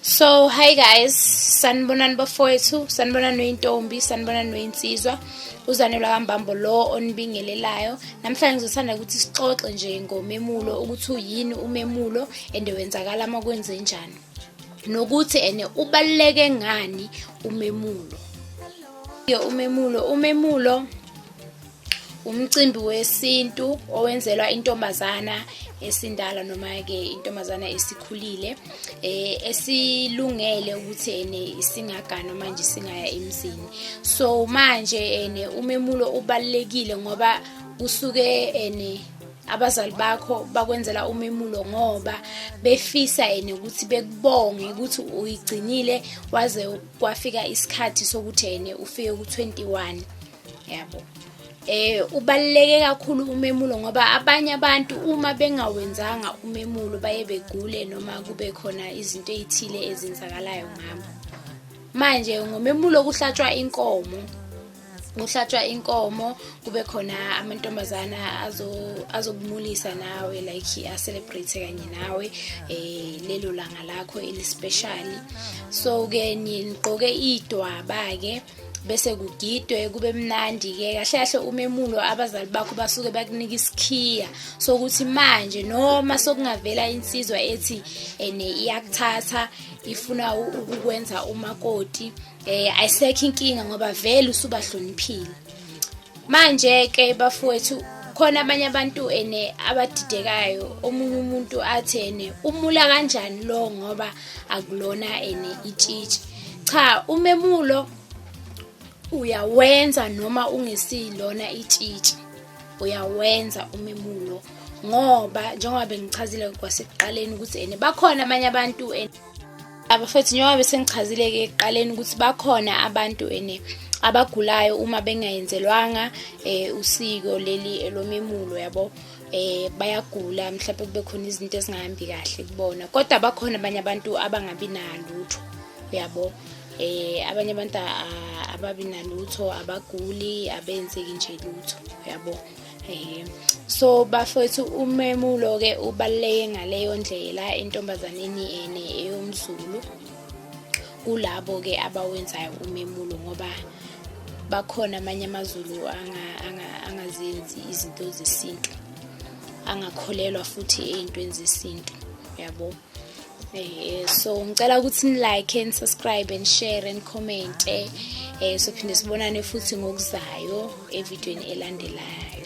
So hi guys, sanibonani bafowethu, sanibonani noyintombi, sanibonani noyinsizwa. Uzanelwa kaMbambo lo onibingelelayo. Namhlanje ngizothanda ukuthi sixoxe nje ngomemulo, ukuthi uyini umemulo and wenzakala uma kwenzenjani. Nokuthi ene ubaluleke ngani umemulo. Umemulo, umemulo umcimbi wesintu owenzelwa intombazana esindala noma-ke intombazana esikhulile, esilungele ukuthi ene isingagana manje, isingaya emzini. So manje ene umemulo ubalulekile ngoba kusuke ene abazali bakho bakwenzela umemulo ngoba befisa ene ukuthi bekubonge ukuthi uyigcinile waze kwafika isikhathi sokuthi ene ufike ku-21, yabo. Ubaluleke kakhulu umemulo ngoba abanye abantu uma bengawenzanga umemulo baye begule noma kube khona izinto ey'thile ezenzakalayo ngabo. Manje ngomemulo kuhlatshwa inkomo, kuhlatshwa inkomo, kube khona amantombazana azokumulisa nawe, like a-celebrate kanye nawe lelo langa lakho eli-special. So ke nigqoke idwaba ke, bese kugidwe, kube mnandi ke. Kahle kahle umemulo, abazali bakho basuke bakunika isikhiya sokuthi manje noma sokungavela insizwa ethi ene iyakuthatha, ifuna ukukwenza umakoti, ayisekho inkinga ngoba vele usubahloniphile. Manje ke bafowethu, khona abanye abantu ene abadidekayo. Omunye umuntu athi ene umula kanjani lo ngoba akulona ene itshitshi. Cha, umemulo uyawenza noma ungesilona itshitshi, uyawenza umemulo ngoba njengoba bengichazile kwasekuqaleni ukuthi ene bakhona abanye abantu ene abafethu, njengoba besengichazile-ke ekuqaleni ukuthi bakhona abantu ene abagulayo uma bengayenzelwanga usiko leli lomemulo, yabo. Bayagula, mhlawumbe kube khona izinto ezingahambi kahle kubona, kodwa bakhona abanye abantu abangabi nalutho, uyabo. Abanye abantu ababi nalutho, abaguli, abenzeki nje lutho, uyabo. So bafowethu, umemulo ke ubaluleke ngaleyo ndlela entombazaneni ene eyomZulu, kulabo ke abawenzayo umemulo, ngoba bakhona amanye amaZulu angazenzi izinto zesintu, angakholelwa futhi ey'ntweni zesintu, yabo. So ngicela ukuthi ni like and subscribe and share and comment. Sophinde sibonane futhi ngokuzayo evidweni elandelayo.